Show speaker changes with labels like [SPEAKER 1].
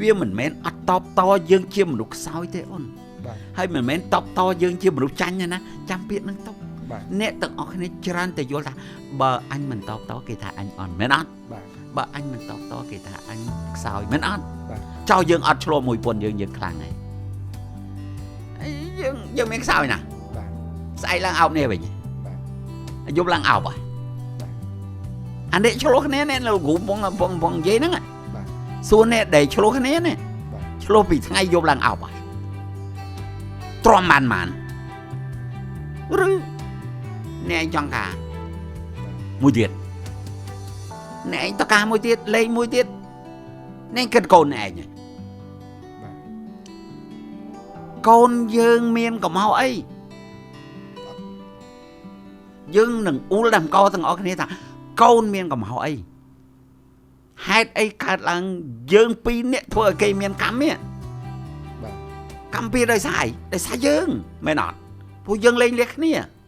[SPEAKER 1] វាមិនមែនអត់តបតយើងជាមនុស្សខ្សោយទេអូន ហើយមិនមែនតបតយើងជាមនុស្សចាញ់ទេណា ចាំពាក្យហ្នឹងទុក។ អ្នកទាំងអស់គ្នាច្រើនតែយល់ថា បើអញមិនតបតគេថាអញអន់ មែនអត់? បើអញមិនតបតគេថាអញខ្សោយ មែនអត់? ចោលយើងអត់ឆ្លោះមួយពន្ធយើង យើងខ្លាំងហើយ យើងមានខ្សោយណា ស្អែកឡើងអោបនេះវិញ យប់ឡើងអោប អានេះឆ្លោះគ្នានេះ លោកគ្រូពងពងពងនិយាយហ្នឹង សួរអ្នកដែលឆ្លោះគ្នានេះ ឆ្លោះពីថ្ងៃយប់ឡើងអោបហើយ ទ្រាំបានបានឬ? អ្នកឯងចង់ការមួយទៀត អ្នកឯងតការមួយទៀត លេងមួយទៀត អ្នកគិតកូនអ្នកឯង កូនយើងមានកំហុសអី យើងនឹងអ៊ូលដល់កទាំងអស់គ្នាថា កូនមានកំហុសអី ហេតុអីកើតឡើង យើងពីរនាក់ធ្វើឲ្យគេមានកម្មនេះ កម្មពីដោយសារអី? ដោយសារយើង មែនអត់? ព្រោះយើងលេងលះគ្នា។